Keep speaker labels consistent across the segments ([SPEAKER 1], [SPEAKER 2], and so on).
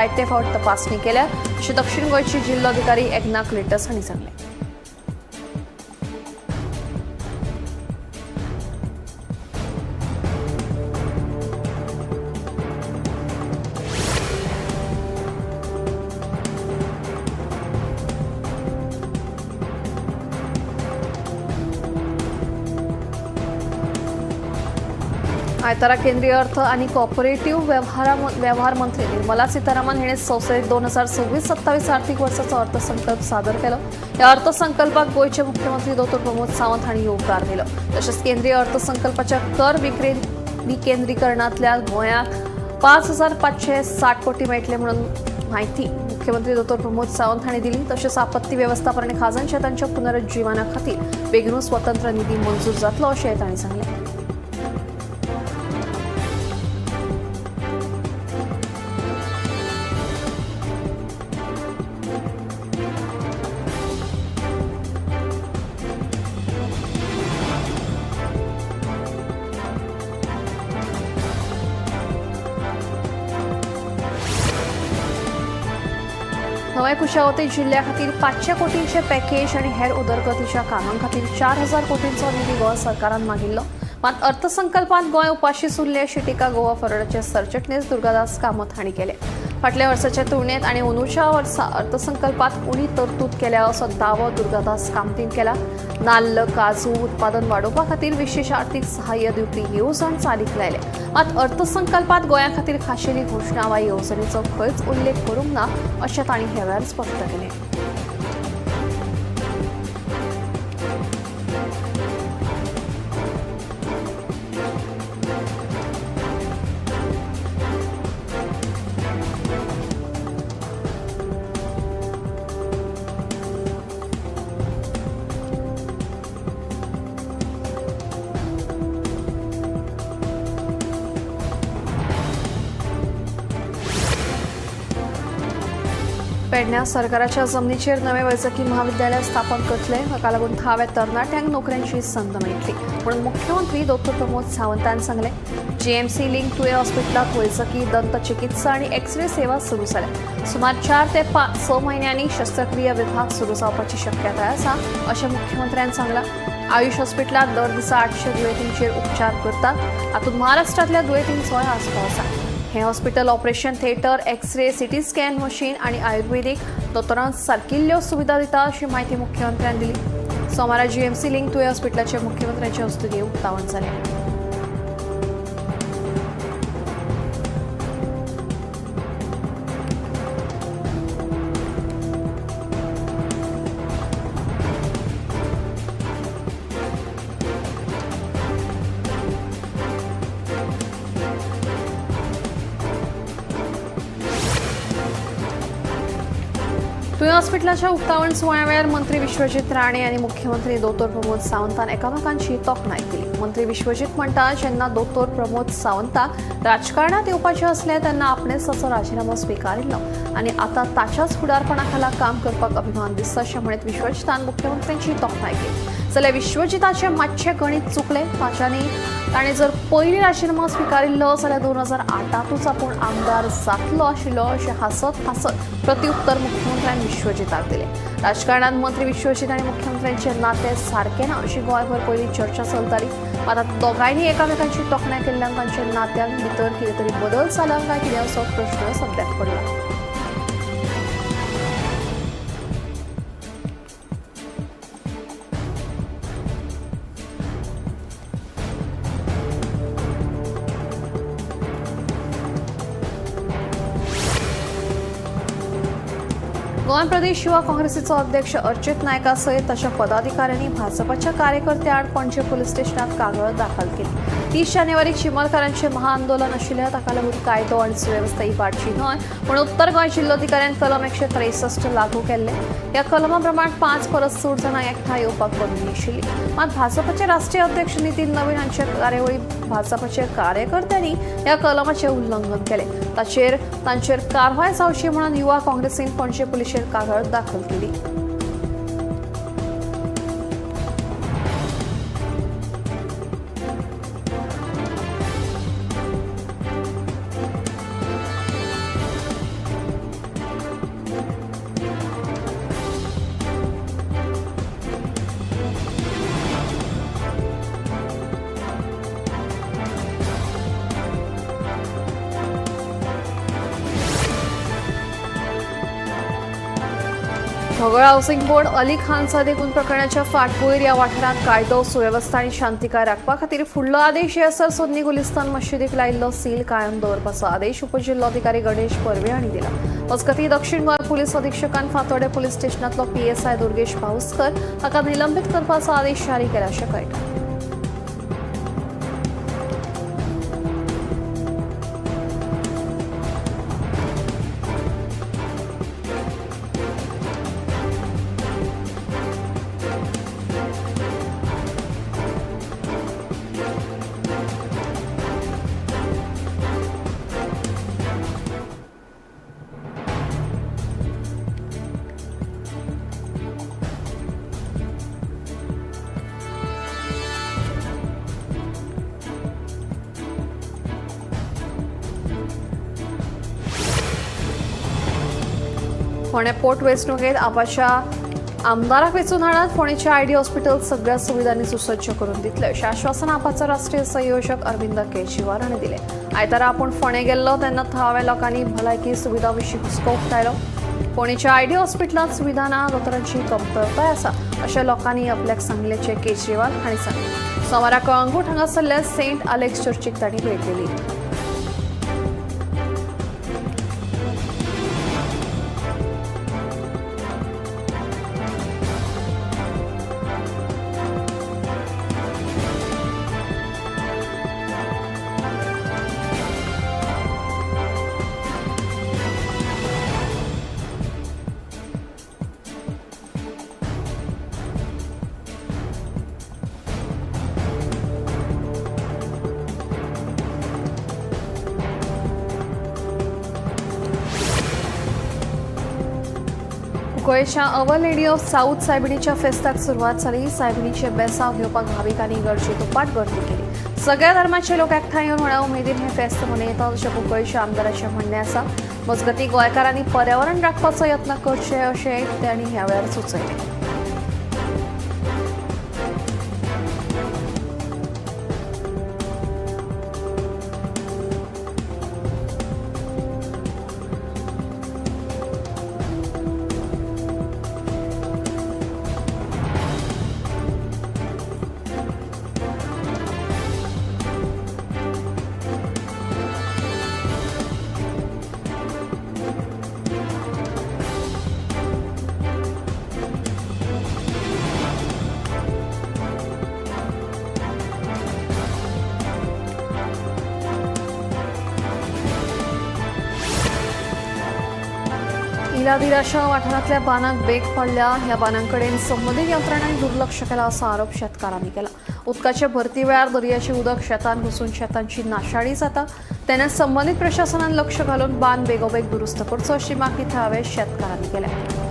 [SPEAKER 1] जायते फावट तपासणी केल्या अशें दक्षिण गोंयचे जिल्लोधिकारी एग्ना क्लिटस हांणी सांगलें. आयतारा केंद्रीय अर्थ आणि कॉपरेटिव्ह व्यवहार मंत्री निर्मला सीतारामन हिणे संसदेत 2026-27 आर्थिक वर्षाचो अर्थसंकल्प सादर केलो. या अर्थसंकल्पाक गोंयचे मुख्यमंत्री दोतोर प्रमोद सावंत हांणी येवकार दिलो. तशेंच केंद्रीय अर्थसंकल्पाच्या कर विकेंद्रीकरणांतल्या गोंयाक 5,560 कोटी मेळटले म्हणून म्हायती मुख्यमंत्री दोतोर प्रमोद सावंत हांणी दिली. तशेंच आपत्ती वेवस्थापन आनी खाजन शेतांच्या पुनरुज्जीवना खातीर बेगीनूच स्वतंत्र निधी मंजूर जातलो अशें तांणी सांगलें. नव्या कुशावती जिल्ह्या खातीर 500 कोटींचे पॅकेज आनी हेर उदरगतीच्या कामां खातीर 4,000 कोटींचो निधी गोवा सरकारान मागिल्लो. मात अर्थसंकल्पांत गोंय उपाशीच उरलें अशी टिका गोवा फॉरवर्डाचे सरचिटणीस दुर्गादास कामत हांणी केले. फाटल्या वर्साच्या तुळनेत आनी अंदूच्या वर्सा अर्थसंकल्पात उणी तरतूद केल्या असो दावो दुर्गादास कामतीन केला. नाल्ल काजू उत्पादन वाडोवपा खातीर विशेष आर्थिक सहाय्य दिवपी येवजण चालीक लायल्या. मात अर्थसंकल्पात गोंया खातीर खाशेली घोशणा वा येवजणेचो खंयच उल्लेख करूंक ना अशें तांणी ह्या वेळार स्पश्ट केलें. पेडण्या सरकाराच्या जमनीचेर नवें वैजकी महाविद्यालय स्थापन करतले. हाका लागून थळाव्या तरणाट्यांक नोकऱ्यांची संद मेळटली म्हणून मुख्यमंत्री दोतोर प्रमोद सावंतान सांगलें. जीएमसी लिंक तुयें हॉस्पिटलांत वैजकी, दंत चिकित्सा आनी एक्सरे सेवा सुरू जाल्या. सुमार 4 ते 6 म्हयन्यांनी शस्त्रक्रिया विभाग सुरू जावपाची शक्यताय आसा अशें मुख्यमंत्र्यान सांगलां. आयुष हॉस्पिटलांत दर दिसा 800 दुयेंतींचेर उपचार करतात. हातूंत महाराष्ट्रांतल्या दुयेंतींचोय आस्पाव आसा. हे hospital operation theatre, x-ray, CT scan machine आनी आयुर्वेदीक दोतोरां सारकिल्ल्यो सुविधा दिता अशी म्हायती मुख्यमंत्र्यान दिली. सोमारा जीएमसी लिंक तुयें हॉस्पिटलाचे मुख्यमंत्र्यांचे हस्तुकीं उक्तावण जालें. तुयें हॉस्पिटलाच्या उक्तावण सुवाळ्या वेळार मंत्री विश्वजीत राणे आनी मुख्यमंत्री दोतोर प्रमोद सावंतान एकामेकांची तोखणाय केली. मंत्री विश्वजीत म्हणटा, जेन्ना दोतोर प्रमोद सावंताक राजकारणात येवपाचें आसलें तेन्ना आपणेच ताचो राजिनामो स्विकारिल्लो आनी आतां ताच्याच फुडारपणा खाला काम करपाक अभिमान दिसता अशें म्हणीत विश्वजितान मुख्यमंत्र्यांची तोखणाय केली. जाल्यार विश्वजिताचें मातशें गणीत चुकलें. ताच्यांनी ताणें जर पयलीं राजिनामो स्विकारिल्लो जाल्यार 2008तूच आपूण आमदार जातलो आशिल्लो अशें हांसत हांसत प्रत्युत्तर मुख्यमंत्र्यान विश्वजिताक दिलें. राजकारणांत मंत्री विश्वजीत आनी मुख्यमंत्र्यांचें नातें सारकें ना अशी गोंयभर पयलीं चर्चा चलताली. मात आतां दोगांयनी एकामेकांची तोखणाय केल्ल्यान तांच्या नात्यांत भितर कितें तरी बदल जाला काय कितें असो प्रश्न सद्याक पडला. गोंय प्रदेश युवा काँग्रेसीचो अध्यक्ष अर्चित नायका सयत ताच्या पदाधिकाऱ्यांनी भाजपाच्या कार्यकर्त्या आड पणजे पुलीस स्टेशनात कागळ दाखल केली. 30 जानेवारी चिमलकारांचें महाआंदोलन आशिल्लें. ताका लागून कायदो आनी सुवेवस्था इबाडची न्हय म्हूण उत्तर गोंय जिल्लोधिकाऱ्यान कलम 163 लागू केल्लें. ह्या कलमा प्रमाण 5 परस चड जाणां एकठांय येवपाक बंदी आशिल्ली. मात भाजपाचे राष्ट्रीय अध्यक्ष नितीन नवीन हांचे कार्यावळी भाजपाचे कार्यकर्त्यांनी ह्या कलमाचें उल्लंघन केलें. तांचेर कारवाय जावची म्हणून युवा काँग्रेसीन पणजे पुलिशेर कागळ दाखल केली. ढोगळ हावसिंग बोर्ड अली खानसादे खून प्रकरणाच्या फाटभूंयेर ह्या वाठारांत कायदो सुवेवस्था आनी शांतिकाय राखपा खातीर फुडलो आदेश येसर सोन्नी गुलिस्तान मशिदीक लायिल्लो सील कायम दवरपाचो आदेश उपजिल्लोधिकारी गणेश परवे हांणी दिला. मजगतीं दक्षिण गोंय पुलीस अधीक्षकान फातोर्डे पुलीस स्टेशनांतलो पीएसआय दुर्गेश पाऊसकर हाका निलंबीत करपाचो आदेश जारी केला अशें कळटा. फोंडें पोर्ट वेंचणुकेंत आपाच्या आमदाराक वेंचून हाडात, फोंडेचे आयडी हॉस्पिटल सगळ्या सुविधांनी सुसज्ज करून दितले अशें आश्वासन आपाचो राष्ट्रीय संयोजक अरविंद केजरीवाल हांणी दिलें. आयतारा आपूण फोंडें गेल्लो तेन्ना थळाव्या लोकांनी भलायकी सुविधा विशीं हुस्को उक्तायलो. फोंडेच्या आयडी हॉस्पिटलांत सुविधा ना, दोतोरांची कमतरताय आसा अशें लोकांनी आपल्याक सांगल्याचें केजरीवाल हांणी सांगलें. सोमारा कळंगूट हांगासरल्या सेंट आलेक्स चर्चीक तांणी भेट दिली. कुंकळेच्या our lady of south सायबिणीच्या फेस्ताक सुरवात जाली. सायबिणीचे बेसांव घेवपाक भाविकांनी गरजे दुप्पट गर्दी केली. सगळ्या धर्माचे लोक एकठांय येवन व्हडा उमेदीन हें फेस्त मनयतात अशें कुंकळेच्या आमदाराचें म्हणणें आसा. मजगतीं गोंयकारांनी पर्यावरण राखपाचो यत्न करचे अशें तांणी ह्या वेळार सुचयलें. इलादिराच्या वाठारांतल्या बांदाक बेग पडल्या. ह्या बांदांकडेन संबंदीत यंत्रणांनी दुर्लक्ष केला असो आरोप शेतकारांनी केला. उदकाच्या भरती वेळार दर्याचें उदक शेतांत घुसून शेतांची नाशाडी जाता. तेन्ना संबंदीत प्रशासनान लक्ष घालून बांद बेगोबेग दुरुस्त करचो अशी मागणी थळाव्या शेतकारांनी केल्या.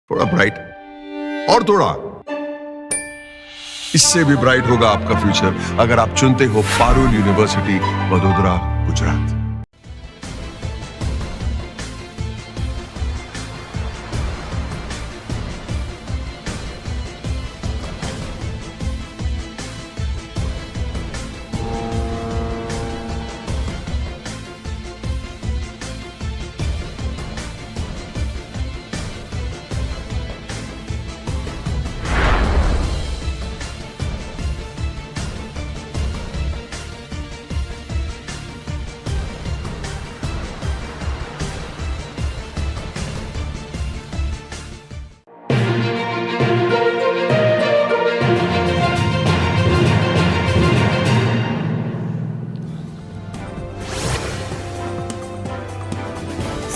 [SPEAKER 2] थोड़ा ब्राइट और थोड़ा इससे भी ब्राइट होगा आपका फ्यूचर अगर आप चुनते हो पारुल यूनिवर्सिटी, वडोदरा, गुजरात.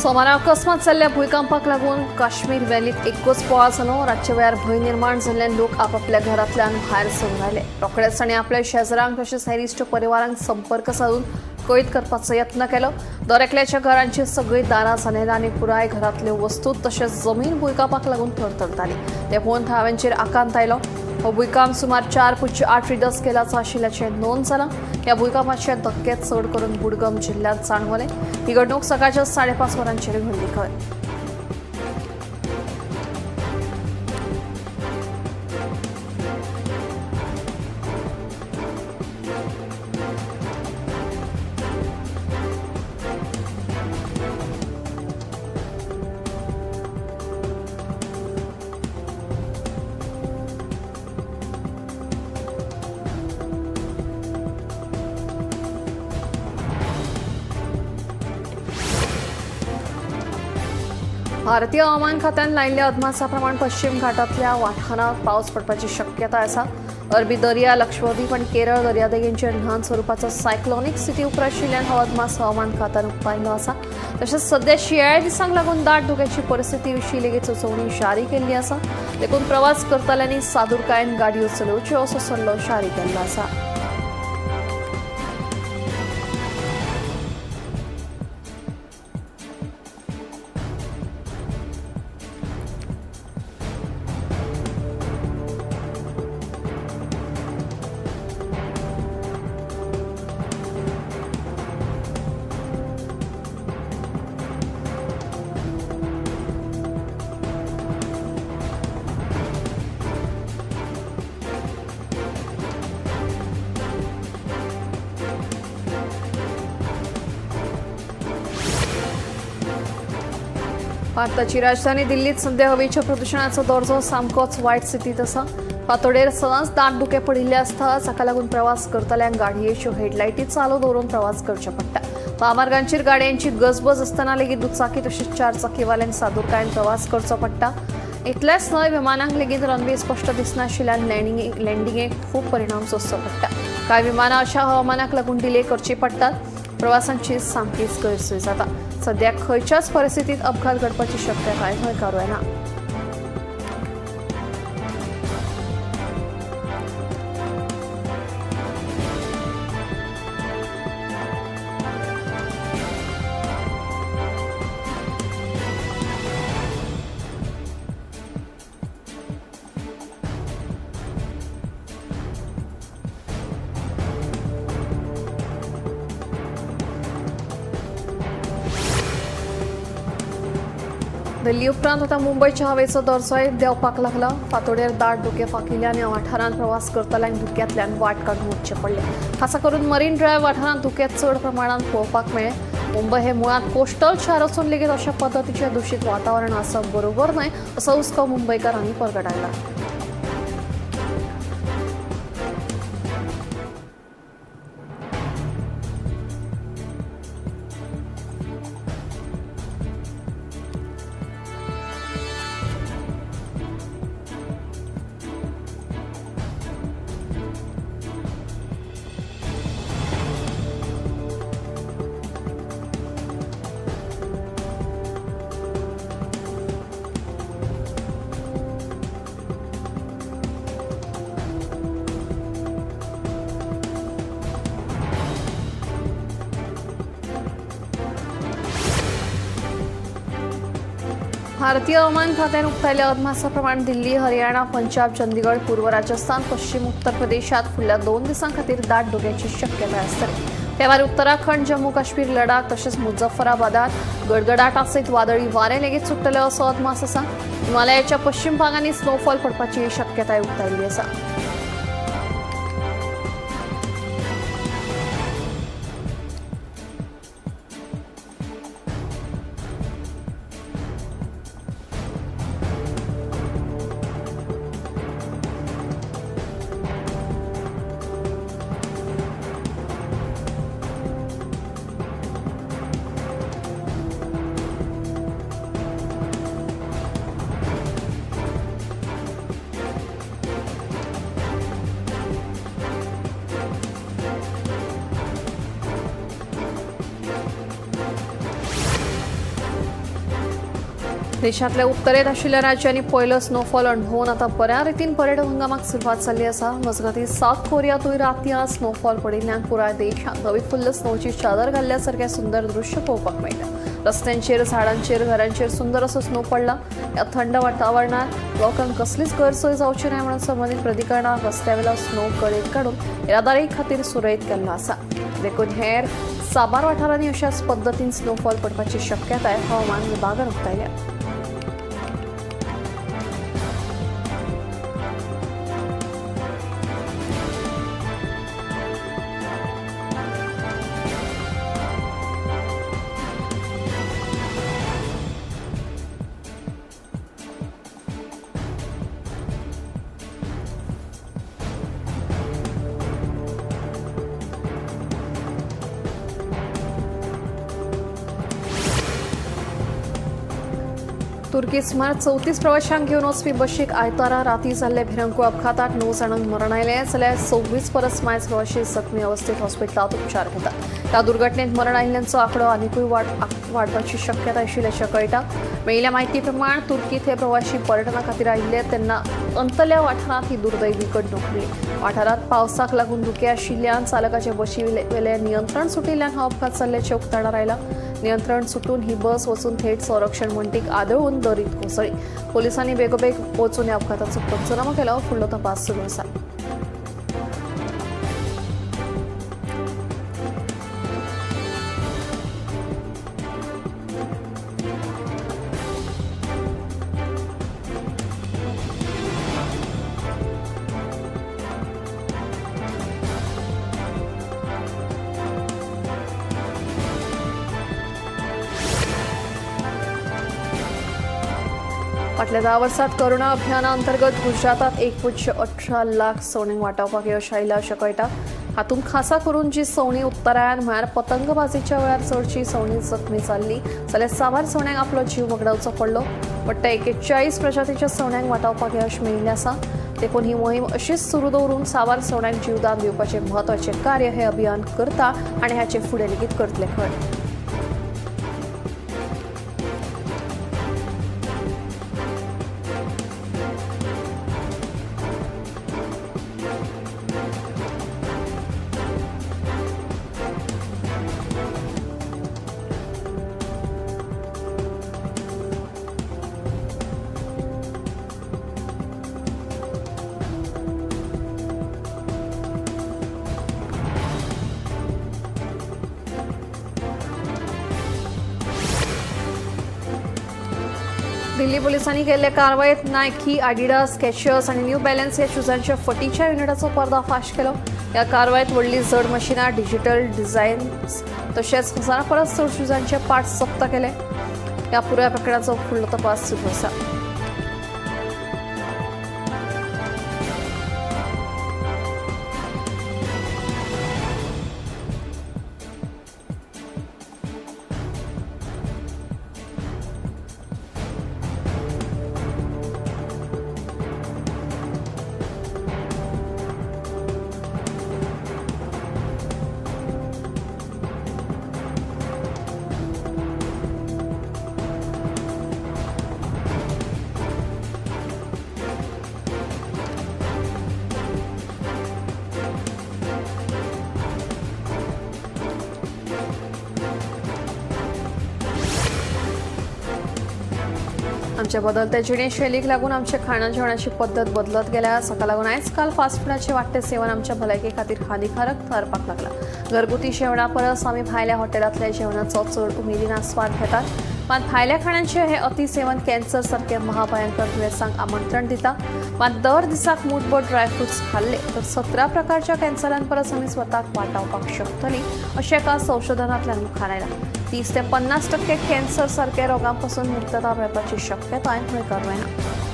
[SPEAKER 1] सोमारा अकस्मात जाल्ल्या भुंयकांपाक लागून काश्मीर व्हॅलीत एकूच बोवाळ जालो. रातच्या वेळार भंय निर्माण जाल्ल्यान लोक आपापल्या घरांतल्यान भायर सरून आयले. रोखडेच तांणी आपल्या शेजरांक तशेंच हेर इश्ट परिवारांक संपर्क सादून कळीत करपाचो यत्न केलो. दर एकल्याच्या घरांची सगळीं दारां जनेलां आनी पुराय घरांतल्यो वस्तू तशेंच जमीन भुंयकांपाक लागून थरथरताली. ते पळोवन थळाव्यांचेर आकांत आयलो. हो भुंयकांप सुमार 4.8 रिक्टर स्केलाचो आशिल्ल्याचें नोंद जालां. ह्या भुंयकांपाचे धक्के चड करून बुडगम जिल्ल्यांत जाणवले. ही घडणूक सकाळच्या 5:30 वरांचेर घडली खंय. भारतीय हवामान खात्यान लायिल्ल्या अदमासा प्रमाण पश्चिम घाटांतल्या वाठारांत पावस पडपाची शक्यता आसा. अरबी दर्या, लक्षद्वीप आनी केरळ दर्यादेगेंचेर ल्हान स्वरुपाचो सायक्लोनीक स्थिती उप्राशिल्ल्यान हो अदमास हवामान खात्यान उक्तायल्लो आसा. तशेंच सद्या शिंयाळ्या दिसांक लागून दाट धुक्याची परिस्थिती विशीं लेगीत सुचोवणी जारी केल्ली आसा. देखून प्रवास करतल्यांनी सादुरकायेन गाडयो चलोवच्यो असो सल्लो जारी केल्लो आसा. भारताची राजधानी दिल्लीत सध्या हवेच्या प्रदुशणाचो दर्जो सामकोच वायट स्थितीत आसा. फांतोडेर सदांच दाट धुकें पडिल्ले आसता. ताका लागून प्रवास करतल्यांक गाडयेच्यो हेडलायटी चालू दवरून प्रवास करचे पडटा. म्हामार्गांचेर गाडयांची गजबज आसतना लेगीत दुचाकी तशेंच चार चाकीवाल्यांक सादुरकायेन प्रवास करचो पडटा. इतलेंच न्हय, विमानांक लेगीत रनवे स्पश्ट दिसनाशिल्ल्यान लँडिंगेक खूब परिणाम सोंसचो पडटा. कांय विमानां अशा हवामानाक लागून डिले करची पडटात. प्रवासांची सामकीच गैरसोय जाता. सध्या खंयच्याच परिस्थितीत अपघात घडपाची शक्यताय न्हयकारूं येना. दिल्ली उपरांत आतां मुंबयच्या हवेचो दर्जोय देंवपाक लागला. फांतोडेर दाट धुकें फांकिल्ल्यान ह्या वाठारांत प्रवास करतल्यांक धुक्यांतल्यान वाट काडून वचचें पडलें. खासा करून मरीन ड्रायव्ह वाठारांत धुकें चड प्रमाणांत पळोवपाक मेळ्ळें. मुंबय हे मुळांत कोस्टल शार आसून लेगीत अशा पद्दतीचें दुशीत वातावरण आसप बरोबर न्हय असो हुस्को मुंबयकारांनी परगटायला. भारतीय हवामान खात्यान उक्तायल्या अदमासा प्रमाण दिल्ली, हरियाणा, पंजाब, चंदीगड, पूर्व राजस्थान, पश्चिम उत्तर प्रदेशात फुडल्या 2 दिसां खातीर दाट धुक्याची शक्यताय आसतली. ते भायर उत्तराखंड, जम्मू काश्मीर, लडाख तशेंच मुझफ्फराबादात गडगडाटा सयत वादळी वारें लेगीत सुट्टलें असो अदमास आसा. हिमालयाच्या पश्चिम भागांनी स्नोफॉल पडपाची शक्यताय उक्तायल्ली आसा. देशांतल्या उत्तरेत आशिल्ल्या राज्यांनी पयलो स्नोफॉल अणभवून आतां बऱ्या रितीन पर्यटक हंगामाक सुरवात जाल्ली आसा. मजगतीं सावथ कोरियांतूय रातयां स्नोफॉल पडिल्ल्यान पुराय देशांत धवी फुल्ल स्नोची चादर घाल्ल्या सारकें सुंदर दृश्य पळोवपाक मेळटा. रस्त्यांचेर, झाडांचेर, घरांचेर सुंदर असो स्नो पडला. ह्या थंड वातावरणांत लोकांक कसलीच गैरसोय जावची न्हय म्हणून संबंदीत प्राधिकरणान रस्त्यावेलो स्नो कडेक काडून येरादारी खातीर सुरळीत केल्लो आसा. देखून हेर साबार वाठारांनी अशाच पद्दतीन स्नोफॉल पडपाची शक्यताय हवामान विभागान उक्तायल्या. तुर्की सुमार 34 प्रवाशांक घेवन वचपी बशीक आयतारा राती जाल्ले भिरंकूळ अपघातात 9 जाणांक मरण आयलें, जाल्यार 26 परस मायज प्रवाशी जखमी अवस्थेत हॉस्पिटलांत उपचार घेतात. ह्या दुर्घटनेत मरण आयिल्ल्यांचो आंकडो आनिकूय वाडपाची शक्यताय आशिल्ल्याचें कळटा. मेळिल्ल्या म्हायती प्रमाण तुर्कीत हे प्रवाशी पर्यटना खातीर आयिल्ले तेन्ना अंतल्या वाठारांत ही दुर्दैवी घडणूक घडली. वाठारांत पावसाक लागून धुकें आशिल्ल्यान चालकाचे बशी वेलें नियंत्रण सुटिल्ल्यान हो अपघात जाल्ल्याचें उक्ताडार आयलां. नियंत्रण सुटून ही बस वचून थेट संरक्षण वण्टीक आदळून दरीत कोसळ्ळी. पोलिसांनी बेगोबेग वचून ह्या अपघाताचो पंचनामो केलो. फुडलो तपास सुरू आसा. फाटल्या 10 वर्सात करुणा अभियाना अंतर्गत गुजरातात 1.18 लाख सवणींक वाटावपाक यश आयलां अशें कळटा. हातूंत खासा करून जी सवणीं उत्तरायण म्हळ्यार पतंगबाजीच्या वेळार चडशी सवणीं जखमी जाल्ली, जाल्यार साबार सवण्यांक आपलो जीव वगडावचो पडलो. वट्ट 41 प्रजातीच्या सवण्यांक वाटावपाक यश मेळिल्लें आसा. देखून ही मोहीम अशीच सुरू दवरून साबार सवण्यांक जीवदान दिवपाचें म्हत्वाचें कार्य हें अभियान करता आनी हाचे फुडें लेगीत करतले खंय. दिल्ली पोलिसांनी केल्ले कारवायेत नायकी, आडिडास, स्केचर्स आनी न्यू बॅलन्स ह्या शूजांच्या फटीच्या युनिटाचो पर्दाफाश केलो. ह्या कारवायेत व्हडली जड मशिनां, डिजिटल डिझायन्स तशेंच हजारां परस चड शूजांचे पार्ट्स जप्त केले. ह्या पुराय प्रकरणाचो फुडलो तपास सुरू आसा. आमच्या बदलत्या जिणेशैलीक लागून आमच्या खाणा जेवणाची पद्दत बदलत गेल्या. हाका लागून आयज काल फास्ट फुडाचें वाडटें सेवन आमच्या भलायके खातीर हानिकारक थारपाक लागला. घरगुती जेवणा परस आमी भायल्या हॉटेलांतल्या जेवणाचो चड उमेदीन आस्वाद घेतात. मात भायल्या खाणांचें हें अतिसेवन कॅन्सर सारके महाभयंकर दुयेंसांक आमंत्रण दिता. मात दर दिसाक मूठभर ड्रायफ्रुट्स खाल्ले तर 17 प्रकारच्या कॅन्सरां परस आमी स्वताक वाटावपाक शकतली अशें एका संशोधनांतल्यान मुखार आयलां. 30 ते 50% कॅन्सर सारक्या रोगांपासून मुक्तता मेळपाची शक्यताय न्हयकार मेळना.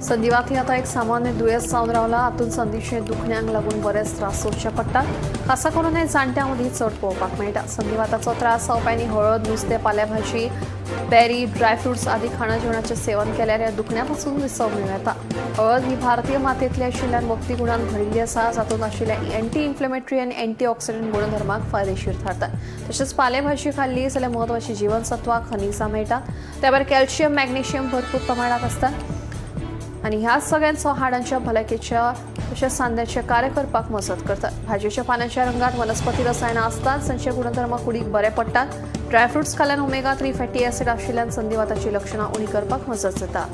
[SPEAKER 1] संधिवात ही आतां एक सामान्य दुयेंस जावन रावला. हातूंत संदीचे दुखण्यांक लागून बरेच त्रास सोंसचे पडटात. खासा करून हे जाणट्यां मदीं चड पळोवपाक मेळटा. संधिवाताचो त्रास जावप्यांनी हळद, नुस्तें, पालेभाजी, बेरी, ड्रायफ्रुट्स आदी खाणा जेवणाचें सेवन केल्यार ह्या दुखण्या पसून विसव मेळूं येता. हळद ही भारतीय मातयेंतली आशिल्ल्यान वखदी गुणान भरिल्ली आसा, जातूंत आशिल्ल्या एंटी इन्फ्लेमेटरी आनी एंटी ऑक्सिडंट गुणधर्माक फायदेशीर थारतात. तशेंच पालेभाजी खाल्ली जाल्यार म्हत्वाची जीवनसत्वां, खनिजां मेळटात. त्या भायर कॅल्शियम, मॅग्नेशियम भरपूर प्रमाणांत आसतात आनी ह्या सगळ्यांचो हाडांच्या भलायकेच्या तशेंच सांद्याचें कार्य करपाक मजत करतात. भाजयेच्या पानांच्या रंगात वनस्पती रसायनां आसतात, जांचे गुणधर्म कुडीक बरे पडटात. ड्रायफ्रुट्स खाल्यान ओमेगा 3 फॅटी ॲसिड आशिल्ल्यान संधिवाताची लक्षणां उणी करपाक मजत जाता.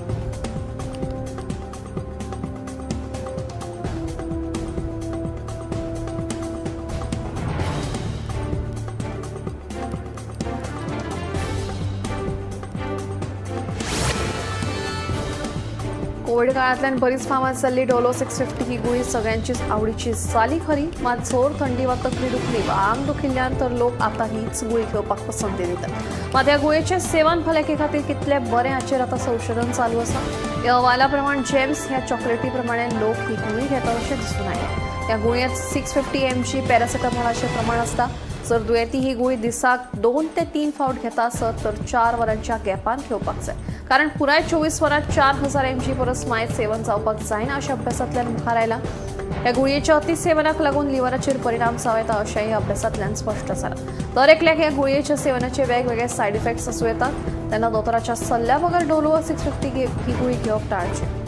[SPEAKER 1] कोविड काळांतल्यान बरीच फामाद जाल्ली डोलो 650 ही गुळी सगळ्यांचीच आवडीची जाली खरी, मात जोर, थंडी वा तकली दुखली वा आंग दुखिल्ल्यान तर लोक आतां हीच गुळी घेवपाक पसंती दितात. मात ह्या गुळयेचें सेवन भलायके खातीर कितलें बरें हाचेर आतां संशोधन चालू आसा. ह्या अहवाला प्रमाण जेम्स ह्या चॉकलेटी प्रमाणे लोक ही गुळी घेतात अशें दिसून आयलें. ह्या गुळयेंत 650 mg पॅरासिटामॉलाचें प्रमाण आसता. जर दुयेंती ही गुळी दिसाक 2 ते 3 फावट घेता आसत तर 4 वरांच्या गॅपान घेवपाक जाय, कारण पुराय 24 वरांत 4000 mg परस मायत सेवन जावपाक जायना अशें अभ्यासांतल्यान मुखार आयलां. ह्या गुळयेच्या अतिसेवनाक लागून लिव्हराचेर परिणाम जावं येता अशेंय ह्या अभ्यासांतल्यान स्पश्ट जालां. दर एकल्याक ह्या गुळयेच्या सेवनाचे वेगवेगळे सायड इफेक्ट्स आसूं येतात. तेन्ना दोतोराच्या सल्ल्या बगर डोलो 650 ही गुळी घेवप टाळची.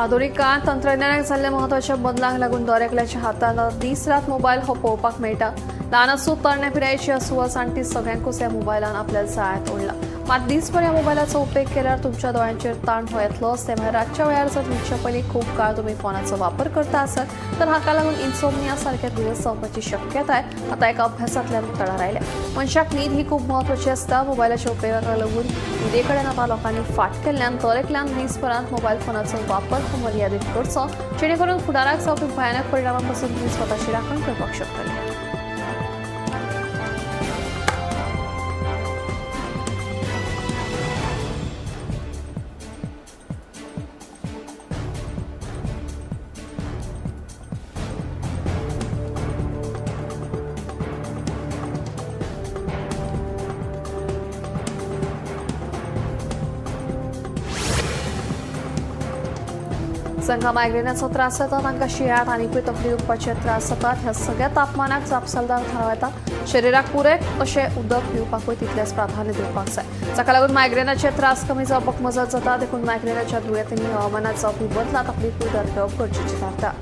[SPEAKER 1] आधुनिक काळात तंत्रज्ञानाक जाल्ल्या म्हत्वाच्या बदलांक लागून दर एकल्याच्या हातांत दीस रात मोबायल हो पळोवपाक मेळटा. ल्हान आसूं, तरणे पिरायेची आसूं वा जाणटी, सगळ्यांकूच ह्या मोबायलान आपल्या जाळ्यांत ओडला. मात दीसभर ह्या मोबायलाचो उपेग केल्यार तुमच्या दोळ्यांचेर ताण हो येतलोच. ते भायर रातच्या वेळार जर न्हिदच्या पयलीं खूब काळ तुमी फोनाचो वापर करता आसत तर हाका लागून इन्सोमनिया सारक्या दुयेंस जावपाची शक्यताय आतां एका अभ्यासांतल्यान तळार आयल्या. मनशाक न्हीद ही खूब म्हत्वाची आसता. मोबायलाच्या उपेगाक लागून न्हिदे कडेन आतां लोकांनी फाट केल्ल्यान दर एकल्यान दीसभरांत मोबायल फोनाचो वापर हो मर्यादीत करचो, जेणे करून फुडाराक जावपी भयानक परिणामां पसून तुमी स्वताची राखण करपाक शकतले. जांकां मायग्रेनाचो त्रास जाता तांकां शिंयाळ्यांत आनीकूय तकली दुखपाचे त्रास जातात. ह्या सगळ्या तापमानाक जापसालदार थारावं येता. शरिराक पुरेक अशें उदक पिवपाकूय तितलेंच प्राधान्य दिवपाक जाय, जाका लागून मायग्रेनाचे त्रास कमी जावपाक मजत जाता. देखून मायग्रेनाच्या दुयेंतींनी हवामानात जावपी बदलांत आपली कुयदाद घेवप गरजेची थारता.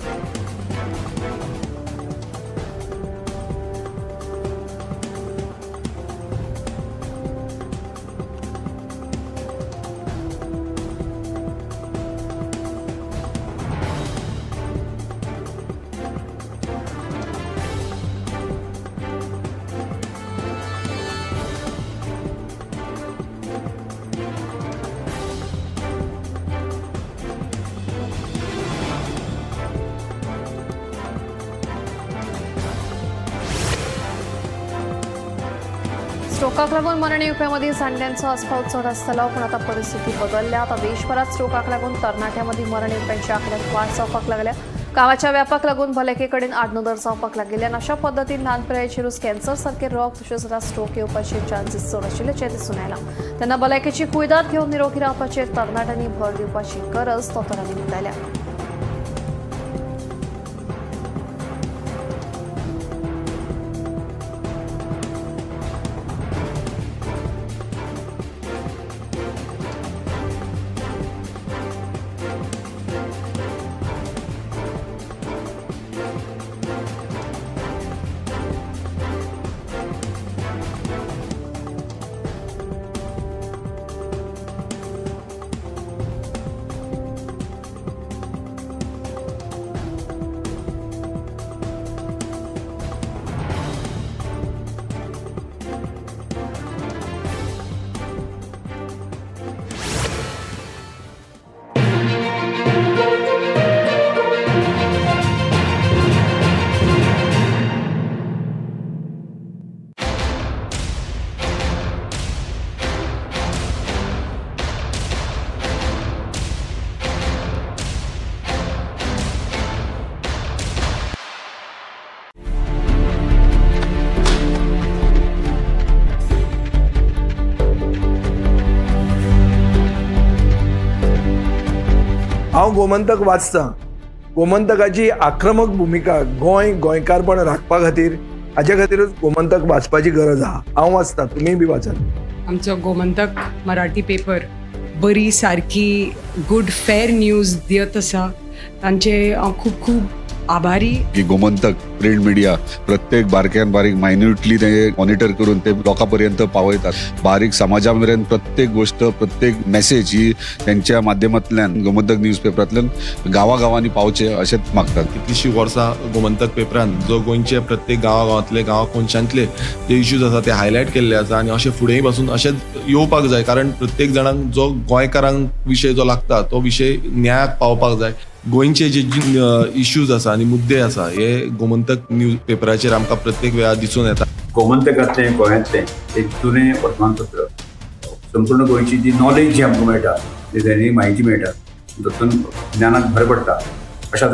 [SPEAKER 1] स्ट्रोकाक लागून मरण येवप्यामदीं जाणट्यांचो आस्पाव चड आसतालो, पूण आतां परिस्थिती बदलल्या. आतां देशभरात स्ट्रोकाक लागून तरणाट्यांमदीं मरण येवप्यांच्या आंकड्यांत वाड जावपाक लागल्या. कामाच्या व्यापाक लागून भलायके कडेन आडनदर जावपाक लागिल्ल्यान अशा पद्दतीन ल्हान पिरायेचेरूच कॅन्सर सारके रोग तशेंच आतां स्ट्रोक येवपाचे चान्सीस चड आशिल्ल्याचें दिसून आयलां. तेन्ना भलायकेची कुयदाद घेवन निरोगी रावपाचेर तरणाट्यांनी भर दिवपाची गरज दोतोरांनी उक्तायल्या.
[SPEAKER 3] हांव गोमंतक वाचतां. गोमंतकाची आक्रमक भुमिका गोंय गोंयकारपण राखपा खातीर, हाजे खातीरूच गोमंतक वाचपाची गरज आहा. हांव वाचतां, तुमीय बी वाचात.
[SPEAKER 4] आमचो गोमंतक मराठी पेपर बरी सारकी गुड फेर न्यूज दियत आसा. तांचे हांव खूब खूब आभारी.
[SPEAKER 5] की गोमंतक प्रिंट मिडिया प्रत्येक बारक्यान बारीक मायन्युटली ते मॉनिटर करून ते लोकां पर्यंत पावयतात. बारीक समाजा मेरेन प्रत्येक गोष्ट, प्रत्येक मेसेज ही त्यांच्या माध्यमांतल्यान गोमंतक न्यूज पेपरांतल्यान गांवागांवांनी पावचे अशेंच मागतात.
[SPEAKER 6] कितलीशीं वर्सां गोमंतक पेपरान जो गोंयचे प्रत्येक गांवागांवांतले, गांवा कोनशांतले जे इश्यूज आसा ते हायलायट केल्ले आसा आनी अशें फुडेंय पासून अशेंच येवपाक जाय, कारण प्रत्येक जाणांक जो गोंयकारांक विशय जो लागता तो विशय न्यायाक पावपाक जाय. गोंयचे जे इश्यूज आसा आनी मुद्दे आसा हे गोमंतक न्यूज पेपराचेर आमकां प्रत्येक वेळार दिसून येता.
[SPEAKER 7] गोमंतकांतलें गोंयांतलें एक जुनें वर्तमानपत्र. संपूर्ण गोंयची जी नॉलेज जी आमकां मेळटा, जी म्हायती मेळटा, तातूंत ज्ञानाक भर पडटा. अशा तरेन.